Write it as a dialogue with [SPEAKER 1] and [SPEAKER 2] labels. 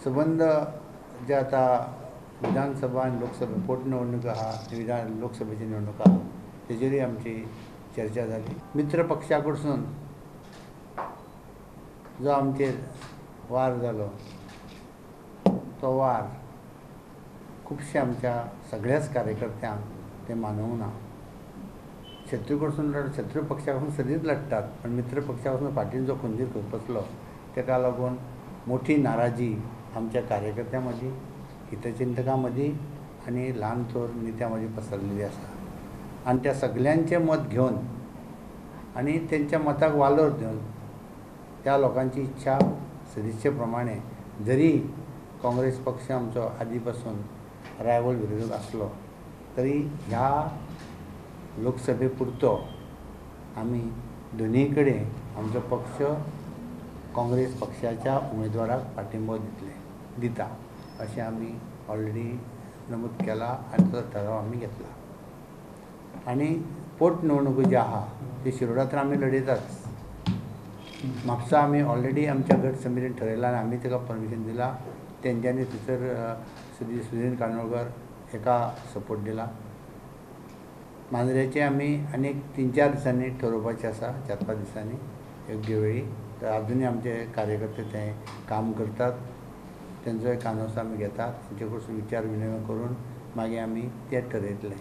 [SPEAKER 1] सबंद जे आतां विधानसभा आनी लोकसभा पोटनिवडणूक आहा, विधान लोकसभेची निवडणूक आहा, तेजेरूय आमची चर्चा जाली. मित्र पक्षा कडसून जो आमचेर वार जालो तो वार खुबशे आमच्या सगळ्याच कार्यकर्त्यांक तें मानवूंक ना. शत्रू कडसून शत्रू पक्षा कडसून सदींच लडटात, पण मित्र पक्षा कडसून फाटीन जो खंजीर खुपसलो ताका लागून मोठी नाराजी आमच्या कार्यकर्त्यां मदीं, हितचिंतकां मदीं आनी ल्हान थोर नेत्यां मदीं पसरलेली आसा. आनी त्या सगल्यांचें मत घेवन आनी तेंच्या मताक वालोर दिवन त्या लोकांची इच्छा सदिच्छे प्रमाणे जरी काँग्रेस पक्ष आमचो आदी पासून रायवल विरोधक आसलो तरी ह्या लोकसभे पुरतो आमी दोनूय कडेन आमचो पक्ष काँग्रेस पक्षाच्या उमेदवाराक पाठिंबो दिता अशें आमी ऑलरेडी नमूद केला आनी तो ठराव आमी घेतला. आनी पोटनिवडणुको जी आहा ती शिरोडा तर आमी लडयताच. म्हापसा आमी ऑलरेडी आमच्या गट समितीन ठरयला आनी आमी ताका परमिशन दिला. तेंच्यांनी थंयसर सुदीन कानोळकर हेका सपोर्ट दिला. मांद्रेचे आमी आनीक 3-4 दिसांनी ठरोवपाचें आसा, 4-5 दिसांनी योग्य वेळी. तर आजुनूय आमचे कार्यकर्ते ते काम करतात, तेंचोय कानोस आमी घेतात, तेंचे कडसून विचार विनिमय करून मागीर आमी ते ठरयतले.